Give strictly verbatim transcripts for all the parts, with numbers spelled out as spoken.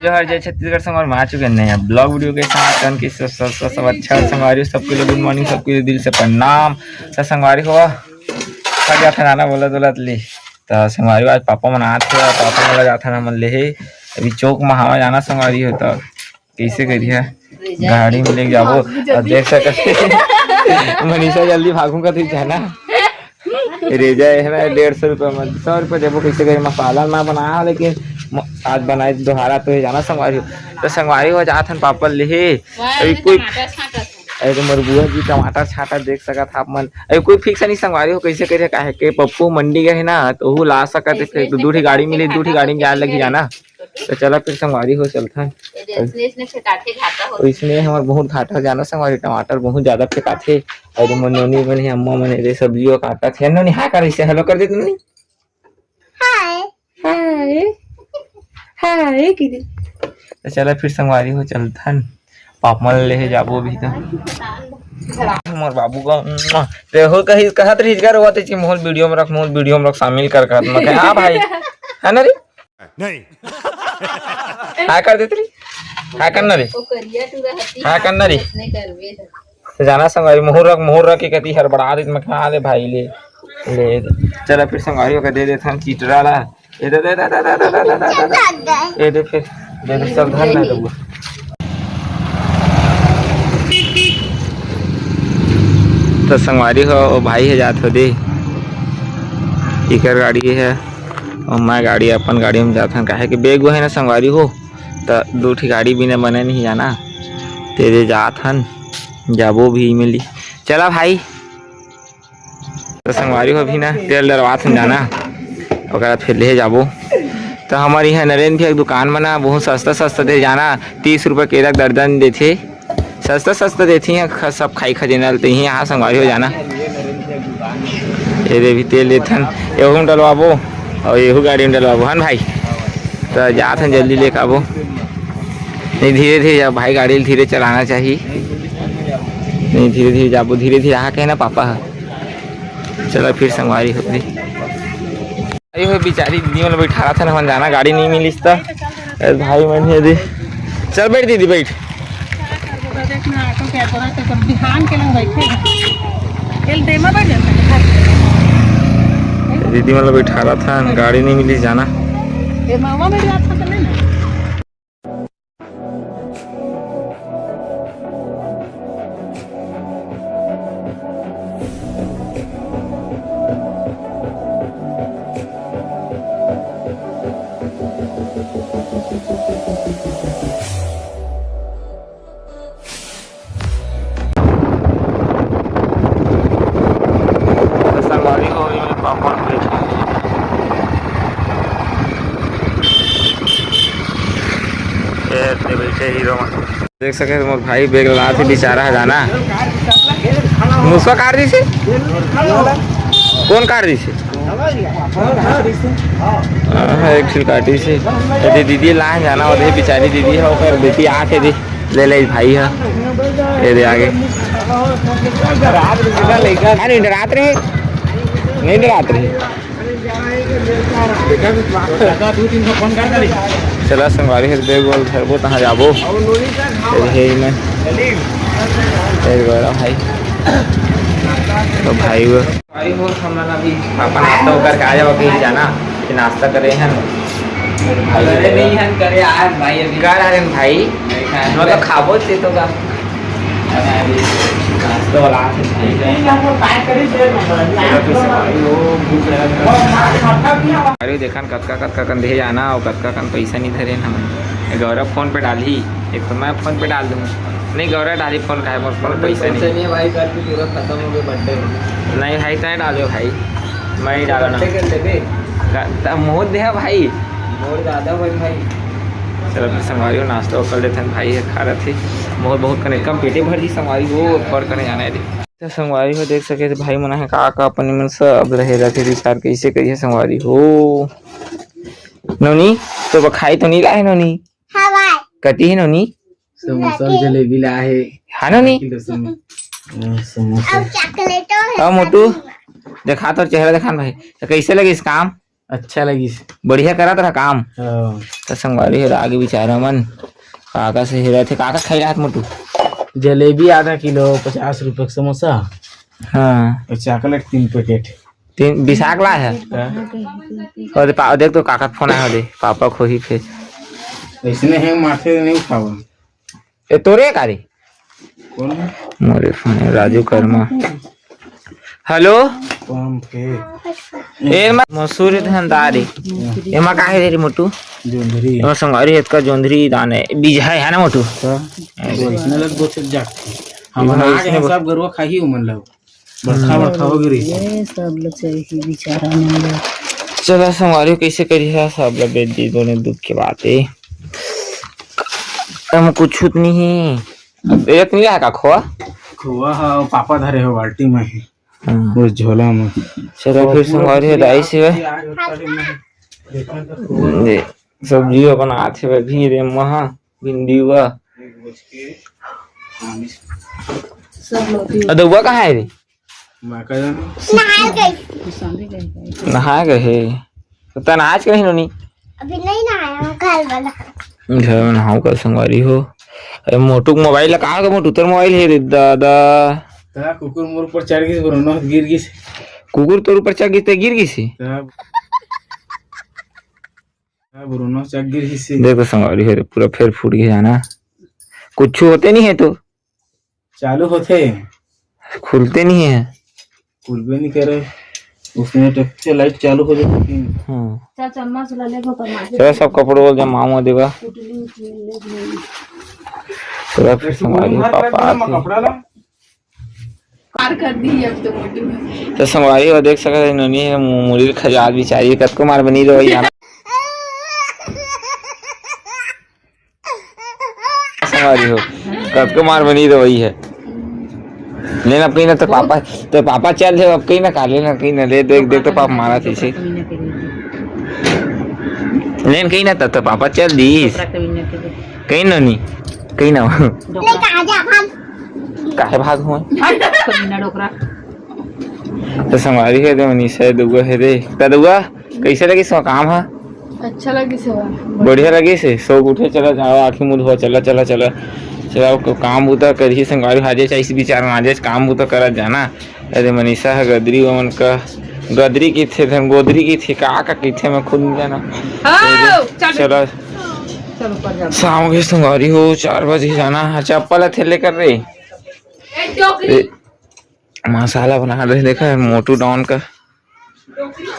जोहार, जय छत्तीसगढ़। संगवारी हो, आ चुके हैं नया vlog video के साथ। कन की सब, सब, सब, सब अच्छा है संगवारी हो, सबके लिए good morning, सबके लिए दिल से प्रणाम। तो संगवारी हो, थक जाथे नाना बोलत बोलत ले। तो संगवारी हो, आज पापा मन आत हे, पापा मन ला जाथन हमन लेहे। अभी चौक म हवा जाना संगवारी हो, तो कइसे करिहा, गाड़ी में लेके जाबो। अब देख सकत हे, मनीषा जल्दी भागूंगा तो जाना। रेजा है ना, डेढ़ सौ रुपया में, सौ रुपया देबो, कइसे करी? मसाला ना बना, लेकिन म-, आज बनाए दोहारा तो हे जाना संगवारी हो। तो संगवारी हो जात हन पापड़ लेहे। अभी कोई, अरे तो मोर बुआ जी टमाटर छांटा देख सकत आप मन। अभी कोई fix नहीं संगवारी हो, कइसे करे, काहे के पप्पू मंडी गए हे ना, तो वो ला सकत हे, फिर दू ठी गाड़ी मिली, दू ठी गाड़ी में जाए लगी जाना। तो चला फिर संगवारी हो चलथन। ये दे, इसने, इसने फेंकाथे घाटा होथे। इसने हमर बहुत घाटा जाना संगवारी, टमाटर बहुत ज्यादा फेंकाथे। अउ मोर नोनी मन हे, अम्मा मन हे, सब्जियों काटत हे। नोनी, हाय कर, इसे hello कर दे तू नोनी। हाय। हाय। हाय की दे। तो चला फिर संगवारी हो चलथन। पापा मन लेहे जाबो अभी तो। मोर बाबू का, तेहू कही, कहत रहिस गा, रोवत हे, "मोहन video में रख, मोहन video में रख, शामिल कर," कहत। मैं कहे, "हाँ भाई।" है ना रे? नहीं। हाय कर देत रही। हाय करना रे। वो करिया टूरा हती, हाय करना रे। अपने करबे है। तो जाना संगवारी, मोहर रख, मोहर रख के कती हड़बड़ा देत, मैं कहा, "ले भाई, ले, ले।" चला फिर संगवारी ओकर दे देथन चिटरा ला। ए दे, दे, दे। ए दे फिर, दे दे, सब धन ना देबो। तो संगवारी हो, ओ भाई हे जात हो दे, इकर गाड़ी हे। अउ मैं गाड़ी, अपन गाड़ी में जाथन, काहे कि bag वो हे ना संगवारी हो, त दू ठी गाड़ी बिना बने नहीं जाना। तेरे जाथन, जाबो भी मिली। चला भाई। तो संगवारी हो, अभी ना तेल डरवाथन जाना, ओकरा बाद फिर ले जाबो। तो हमर इहाँ नरेंद्र भैया के दुकान में ना बहुत सस्ता सस्ता दे जाना, तीस रुपया केरा के दर्जन देथे। सस्ता सस्ता देथे इहाँ ख-, सब खाई खजेना ल, तो इहाँ संगवारी हो जाना। ये दे भी तेल लेथन, एहू में डलवाबो अउ एहू गाड़ी में डलवाबो, हन भाई? तो जात हन, जल्दी लेके आबो। नहीं, धीरे धीरे जा भाई, गाड़ी ल धीरे चलाना चाहिए। नहीं, धीरे धीरे जाबो, धीरे धीरे, आहा कहे ना पापा ह। चला फिर संगवारी हो दे। अरे हो बेचारी दीदी मन बैठारत हन, हमन जाना, गाड़ी नहीं मिलिस त। ए भाई मन हे दे। चल बैठ दीदी, बैठ। देखना, ऑटो के, तोरा के, तोर बिहान के लंग बैठे हैं। एल देमा बैठ जाता है। दीदी मन बैठारत हन, गाड़ी नहीं मिलिस जाना। ए मामा बैठ जाता तो नहीं ना। तो संगवारी हो, ये पापड़ प्लेट। ये बैठे हीरो मन। देख सके हो, मोर भाई bag लात हे बेचारा ह जाना। मुसवा काट दिस हे? कौन काट दिस हे? हाँ, एक ठिल काटिस हे। ये दे दीदी लाए जाना, वो दे बेचारी दीदी हे, ओकर बेटी आत हे दे। ले ले भाई ह। ये दे आगे। अरे डरात रहे। नहीं डरात रहे। चला संगवारी हो, bag वाल धरबो, तहाँ जाबो। ये हे इमे। ये गौरव भाई। तो भाई वो। भाई वो, हमन अभी अपन नाश्ता करके आ जाओ, कहीं जाना कि नाश्ता करे हन। करे नहीं हन, करे आए भाई अभी। कर हन भाई। नहीं खाए। मतलब खाबो से तो का। अरे अभी नाश्ता वाला आ सकते हैं। अरे देखन कतका कतका कन दे जाना अउ कतका कन पैसा नहीं धरे हन हमन। गौरव फोन पे डालही, एक तो मैं फोन पे डाल दूँ। नहीं गौरव डाली फोन, काहे मोर फोन पैसा नहीं। नहीं है भाई, कल भी पूरा खत्म हो गए birthday में। नहीं भाई, तय डालो भाई, मैं ही डालो ना। Birthday कर लेबे। का-, त मोर दे भाई। मोर ज्यादा भाई, भाई। चलो फिर संगवारी हो, नाश्ता कर लेते हैं भाई, ये खा रहे थे। बहुत, बहुत कने कम पेटे भर जी संगवारी हो, पर कने जाना है दे। तो संगवारी हो, देख सके थे भाई मन हे का, का अपन मन सब रहे रखे विचार कैसे करिए संगवारी हो। नोनी, तो खाई तो नहीं लाए नोनी? हाँ भाई। कटी है नोनी? समोसा और जलेबी ला हे। हाँ नोनी? किलो समो-, अ, समोसा। अब चॉकलेटो है हाँ मोटू, साथ में। देखा तो चेहरा देखा न भाई। तो कैसे लगे इस काम? अच्छा लगिस। बढ़िया करत रहा काम। हाँ। त संगवारी हो, आगे बिचारा मन काका से हेरा थे, काका खाई रहा मोटू? जलेबी आधा किलो, पचास रुपए के समोसा। हाँ। और चॉकलेट तीन पैकेट। तीन बिसाख ला है। हाँ। और पा-, देख तो काका फोन आया दे, पापा खोही फेर। इसने है माथे नहीं उठावा। ए, तोरे का रे? कौन है? मोरे फोन है, राजू कर्मा। हेलो? कौन के? ए, मा-, मसूरी धान दारी। एमा का है रे मोटू? जोंधरी। एमा संगवारी हेतका जोंधरी दान है। बीज है, है ना मोटू? तो, अरे। इसने लग दो से जाके। हमारा इसने आगे इसने सब गरुआ खाही उमन लग। बड़खा, हम्म। बड़खा हो गे रहिस। ये सब ल चाहिए बिचारा मन ल। चला संगवारी, कैसे करी है, सब ल बेच दी, दोनों दुख के बात है। हम कुछ छूत नहीं है। एक नहीं रहा का खोआ? खोआ हा, पापा धरे हो बाल्टी में है। हाँ। वो झोला में। चला फिर संगवारी हो, दाई से। ये सब्जी बनात हे अभी रे महा। भिंडी हुआ। सब लोग अदौआ कहाँ है रे? मैं कह जाना। नहाए गए। नहाए गए हे। तो तन आज कहीं नोनी? अभी नहीं नहाया हूँ, घर में नहा। घर में नहाओ कल संगवारी हो। अरे मोटू के मोबाइल ला कहाँ के मोटू? तोर मोबाइल हे रे दादा। तेरा कुकुर मोर ऊपर चढ़ गई, गिर गई। कुकुर तोर ऊपर चढ़ गई, ते गिर गई सी? तेरा हाँ, ब्रूनो चक गिर ही से। देखो संगवारी हो रे, पूरा फेर फूट गया ना, कुछ होते नहीं है तो। चालू होते। खुलते नहीं है। खुलबे नहीं करे। उसने तो से लाइट चालू हो जाती है। हाँ। चल चम्मच ला ले, वो पर मार। चलो सब कपड़ों को जमा हुआ देगा। उठली, उठली, ले, ले। चलो फिर संगवारी हो, पापा आते हैं। कपड़ा ला। पार कर दी अब तो मोटू में। तो संगवारी हो देख सकत हे, नोनी हे मु-, मुड़ी ल खजात बिचारी, कतको मार बनी रवई हे। संगवारी हो, कतको मार बनी रवई हे। लेन अब कहीं ना तो पापा, तो पापा चल दे, अब कहीं ना का लेन कहीं ना ले, देख, देख तो पापा मारा थे इसे। लेन कहीं ना तो, तो पापा चल दीस। कहीं ना नहीं, कहीं ना। लेके आ जा, भाग। काहे भाग हुआ? हट, कमीना डोकरा। तो संगवारी हे दे मनीषा दुआ हे रे। त दुआ, कैसे लगिस काम हा? अच्छा लगिस हे। बढ़िया लगिस हे। सो उठे, चला जाओ, आँखी मुँह धोआ, चला, चला, चला। चला, को काम बूता करही संगवारी, हाजे चाहिए बिचार में, हाजे काम बूता करा जाना। अरे मनीषा ह गदरी, ओमन का गदरी कहिथे, धन गोदरी कहिथे, का का कहिथे, मैं खुद नहीं जाना। हाँ, चल। चला। चल ऊपर जा। शाम के संगवारी हो, चार बजे जाना है। चप्पल अथे लेकर रे। ए, टोकरी। ए, मसाला बना रहे, देखा है मोटू डॉन का।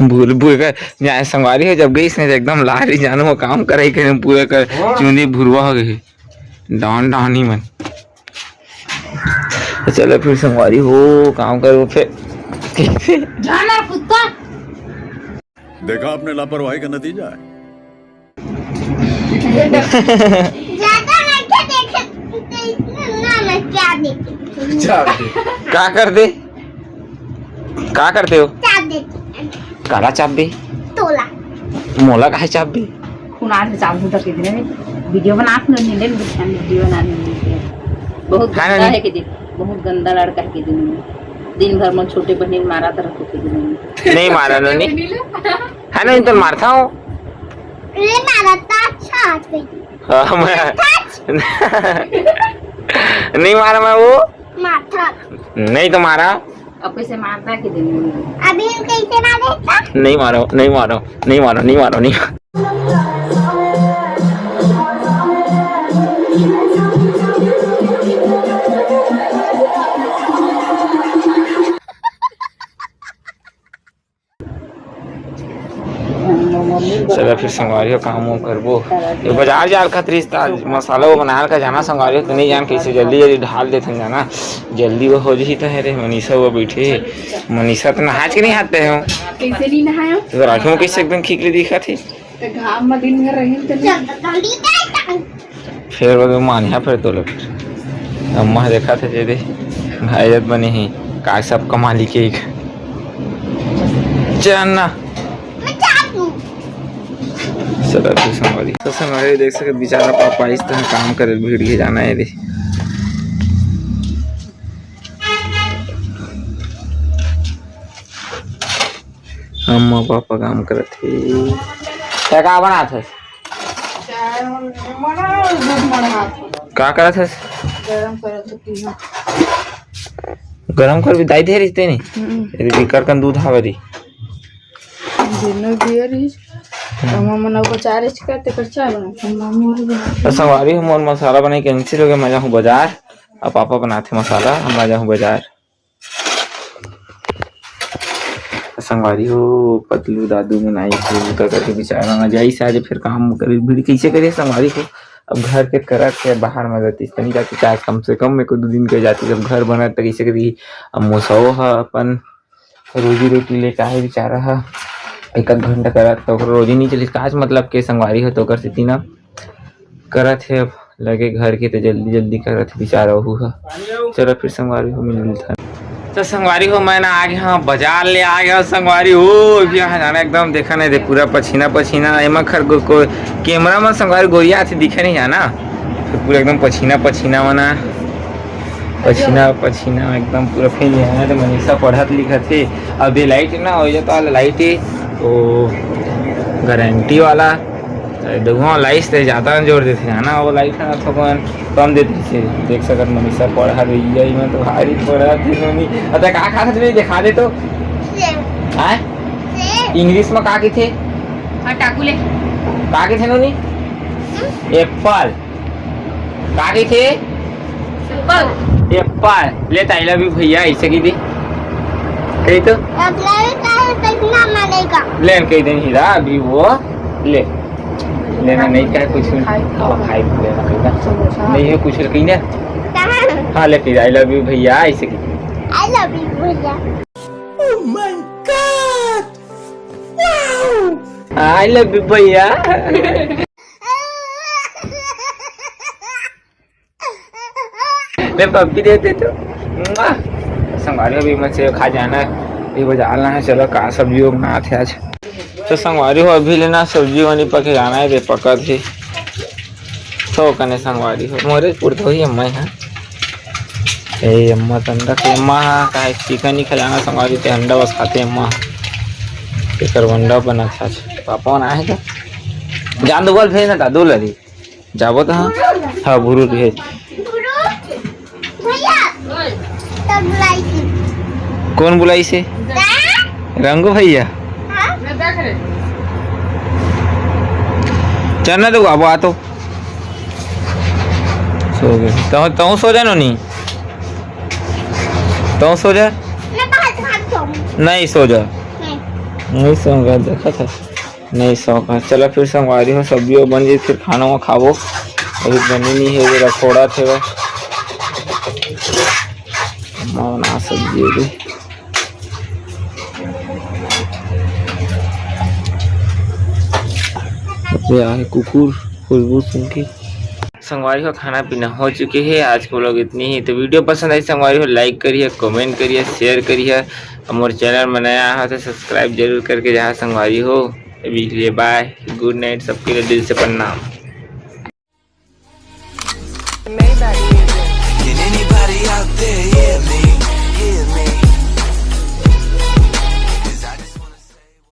भूल, भूल का, जाए संगवारी हो, जब गई इसने एकदम लारी जानो वो काम करे के पूरा कर, चुंदी भुरवा हो गई। डॉन, डॉन ही मन। तो चलो फिर संगवारी हो, काम करो फिर। जाना कुत्ता। देखा आपने लापरवाही का नतीजा है। ज्यादा मैं क्या देखे, तो इसमें ना मैं क्या देखे। चाप दे। का कर दे? का करते हो? चाप देते। काला चाप दे? तोला। मोला काहे चाप दे? कुणाल के चाप दे तो कितने में वीडियो बना के नहीं ले, वीडियो बना नहीं ले। बहुत है ना गंदा नहीं? है कि दिन, बहुत गंदा लड़का है कि दिन में। दिन भर में छोटे बहन मारा तरह के दिन में। नहीं मारा ना, नहीं। है ना, इन तो मारता हूँ। ले मारा था, अच्छा हाथ पे। हाँ, मैं नहीं मारा मैं वो। माथा। नहीं तो मारा। अब कैसे मारता के दिन में? अभी हम कैसे मारे था? नहीं मारो, नहीं मारो, नहीं मारो, नहीं मारो, नहीं मारो। चला फिर संगवारी हो, काम वो करबो। ये बाजार जाल खातिर इस ताज मसाला वो बनाल का जाना संगवारी हो, तो नहीं जान कैसे जल्दी जल्दी ढाल देथन जाना, जल्दी वो हो जही तो है रे। मनीषा वो बैठे, मनीषा तो नहाज के नहीं हाथ पे हो। कैसे नहीं नहाया? तो राखी में कैसे एकदम खींच ले दिखा थे। तो घाम में दिन भर रही तो नहीं। फिर वो मानिया फिर तो लोग। अम्मा देखा थे जे दे, घायत बने ही, का सब कमा ली के एक। चल ना। मैं चाप दूँ। चलो, फिर संभाली। तो संभाली, देख सके, बेचारा पापा इस तरह काम करे, भीड़ के जाना है रे। अम्मा पापा काम करत हे। तैं का बनात हस? चाय मना, दूध मढ़ात हूँ। का करत हस? गरम करत हूँ, पीहूँ। गरम करबे, दाई दे रहिस ते नहीं? हम्म। एदे बिकर कन दूध हावे री। दिनो दिए रहिस। हम्म। अम्मा मन अउ बचा रहिस का, तेकर चाय बनात हूँ, मम्मी वही बनात हूँ। त संगवारी हो, मोर मसाला बनाई cancel हो गे, मैं जाहूँ बजार। अब पापा बनाथे मसाला, अब मैं जाहूँ बजार। संगवारी हो, पतलू दादू मन आइस हे, बूता करके बेचारा मन जाइस हे, आज फेर काम करे, भीड़ कइसे करे संगवारी हो। अब घर के करत हे, बाहर में जातिस, तनी जाके चाय कम से कम में को दू दिन के जातिस, अब घर बनत त कइसे करी। अब मोसो ह अपन रोजी रोटी लेके आहे बेचारा ह, एक आध घंटा करत त ओकर रोजी नहीं चलिस, काज मतलब के संगवारी हो, त ओकर सेती ना करत हे, अब लगे घर के त जल्दी जल्दी करत हे बेचारा ओहू ह। चलो फिर संगवारी हो, मिल मिलथन। त संगवारी हो, मैं ना आ गे हंव बजार ले, आ गे हंव संगवारी हो। अभी यहाँ जाना एकदम देखा नहीं दे, पूरा पसीना पसीना। एमा खर गो-, को-, कैमरा में संगवारी गोरिया आथे दिखे नहीं जाना, फिर पूरा एकदम पसीना पसीना मना, पसीना पसीना एकदम पूरा फैल जाना। तो मनीषा पढ़त लिखत हे, अब ये लाइट ना हो जाता वाला लाइट हे, वो गारंटी वाला। त दुआ लाइस ते ज्यादा जोर देथे, है ना? वो लाइट ना थोकन कम देथे से। देख सकत मनीषा पढ़ा रही है, मैं तो भारी पढ़ा थी मम्मी। अतः का खात हस, दिखा दे तो। सेब। आय? सेब। English में का कहिथे? हाँ, टाकुले। का कहिथे नोनी? हम्म। Apple। का कहिथे? एप्पल। एप्पल। ले त I love you भैया, ऐसे कहि दे। कहि तो। अगला भी कहे तो इतना मानेगा। ले न कहि दे हीरा, अभी वो ले। लेना नहीं कहे कुछ भी। खाई। हाँ, खाई लेना कहि दे। समोसा। नहीं है कुछ कहि ना। कहाँ? हाँ, ले फिर I love you भैया, ऐसे कहि दे। I love you भैया। Oh my God! Wow! I love you भैया। ले पप्पी दे दे तो। मुआ। संगवारी हो, अभी मैं सेव खा जाना है, ये बजार ना है। चलो का सब्जी हो बनात हे आज। तो संगवारी हो, अभी ले ना सब्जी वनी पके जाना है, रे पकत हे। तो कने संगवारी हो, मोरे पुरता ही अम्मा है। ए अम्मा, त अंडा के अम्मा हा, काहे चिकन नहीं खिलाना संगवारी, ते अंडा बस खाथे अम्मा। एकर अंडा बनात हे आज। पापा मन आहे का? जान दो, बोल भेज ना दादू ला दी। जाबो त हाँ। हाँ, भुरू भेज। भैया, तब बुलाई थी। कौन बुलाइस हे? हाँ? रंगू भैया। हाँ? चल ना, तो आबो, आ तो। सो गे। तहूँ, तहूँ सो जा नोनी। तहूँ सो जा। मैं बाहर भाग जाऊँ। नहीं, सो जा। नहीं। नहीं सोगा, देखा था। नहीं सो का। चला फिर संगवारी हो, सब्जी बन जाई, फिर खाना वो खाबो। अभी बनी नहीं है, ये रखोड़ा थे वो। माँ बना सब्जी अभी। ये आहे कुकुर, खुशबू सुन के। संगवारी हो, खाना पीना हो चुके हे। आज के vlog इतनी ही। तो video पसंद आई संगवारी हो, like करिए, comment करिए, share करिए। और मोर channel में नया आए हो तो subscribe जरूर करके जाहा संगवारी हो। अभी के लिए bye, good night, सबके लिए दिल से प्रणाम। Maybach music। Can anybody out there